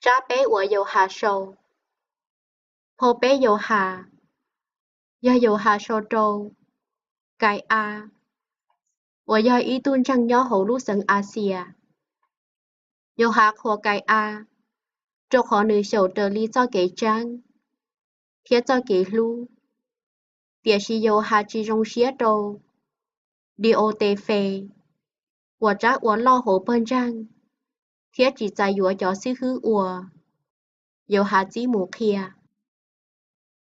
Tsab peb uas Yauhas sau. Phau peb Yauhas, yog Yauhas sau rau Kai-as, uas yog ib tug ntseeg nyob hauv lub xeev Axias. Yauhas qhuas Kai-as, rau qhov nws xyaum raws li txoj kev tseeb thiab txoj kev hlub. Tiam sis Yauhas tsis zoo siab rau Di-o-te-fes, uas tsab ua loj hauv pawg ntseeg thiab tsis txais yuav cov xib hwb uas Yauhas txib mus qhia.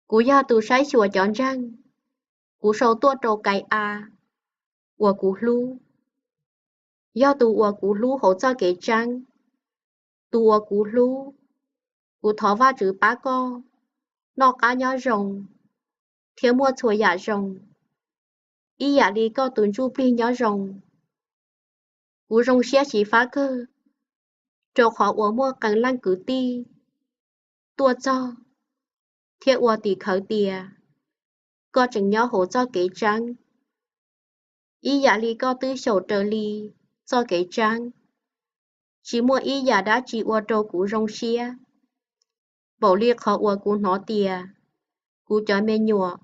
Kuv yog tus saib xyuas cov ntseeg, kuv sau tuaj rau Kai-as, uas kuv hlub, yog tus uas kuv hlub hauv txoj kev tseeb. Tus uas kuv hlub, kuv thov Vajtswv pab koj noj qab nyob zoo thiab muaj txhua yam zoo, ib yam li koj tus ntsuj plig nyob zoo. Kuv zoo siab xyiv fab kawg, rau qhov uas muaj qee leej kwv tij tuaj txog thiab ua tim khawv tias koj tseem nyob hauv txoj kev tseeb, ib yam li koj twb xyaum raws li txoj kev tseeb. Tsis muaj ib yam dab tsi ua rau kuv zoo siab npaum li qhov uas kuv hnov tias kuv cov me nyuam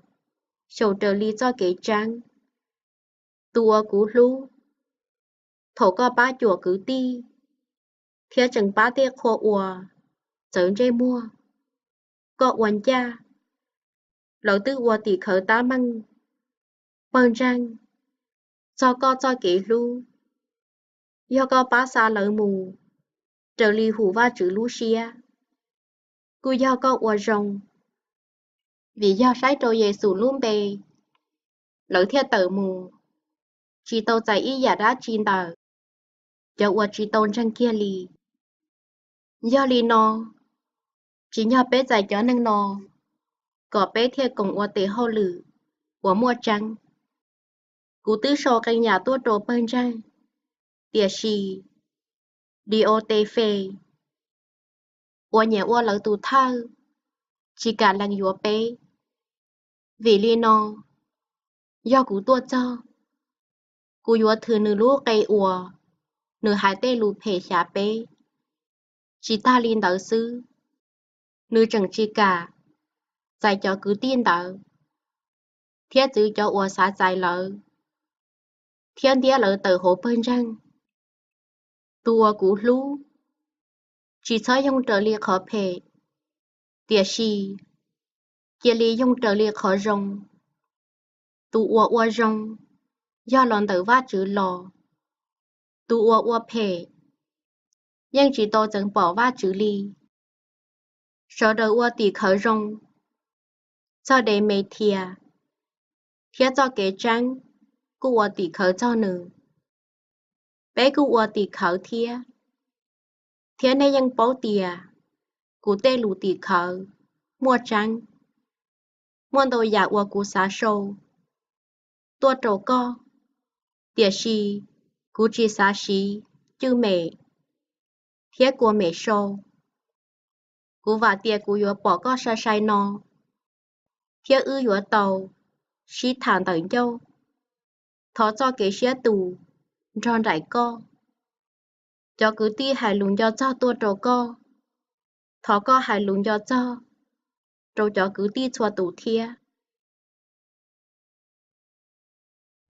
xyaum raws li txoj kev tseeb. Tus uas kuv hlub, thaum koj pab cuam kwv tij thiab tseem pab tej qhua uas txawv ntsej muag, koj ua ncaj, lawv twb ua tim khawv tab meeg pawg ntseeg txog koj txoj kev hlub. Yog koj pab xa lawv mus raws li hum Vajtswv lub siab, kuj yog koj ua zoo. Vim yog saib rau Yexus lub npe, lawv thiaj tawm mus, tsis tau txais ib yam dab tsi ntawm cov uas tsis tau ntseeg kiag li. Yog li no, tsim nyog peb txais cov neeg no kom peb thiaj koom ua tes hauj lwm uas muaj tseeb. Kuv twb sau qee yam tuaj rau pawg ntseeg, tiam sis Di-o-te-fes uas nyiam ua lawv tus thawj tsis kam lees yuav peb. Vim li no, yog kuv tuaj txog, kuv yuav thwm nws lub qe uas nws hais tej lus phem xyav peb. Tsis tag li ntawd xwb, nws tseem tsis kam txais cov kwv tij ntawd thiab txwv cov uas xav txais lawv thiab ntiab lawv tawm hauv pawg ntseeg. Tus uas kuv hlub, tsis txhob yoog raws li qhov phem, tiam sis cia li yoog raws li qhov zoo. Tus uas ua zoo yog los ntawm Vajtswv los, tus uas ua phem yeej tsis tau txeev pom Vajtswv li. Sawv daws ua tim khawv zoo txog Demethias, thiab txoj kev tseeb kuj ua tim khawv txog nws. Peb kuj ua tim khawv thiab, thiab nej yeej paub tias kuv tej lus tim khawv muaj tseeb. Muaj ntau yam uas kuv xav sau tuaj rau koj, tiam sis kuv tsis xav siv cwj mem thiab kua mem sau. Kuv vam tias kuv yuav pom koj sai sai no, thiab wb yuav tau sib tham ntawm ncauj. Thov txoj kev siab tus nrog nraim koj. Cov kwv tij hais lus nco txog tuaj rau koj, thov koj hais lus nco txog rau cov kwv tij txhua tus thiab.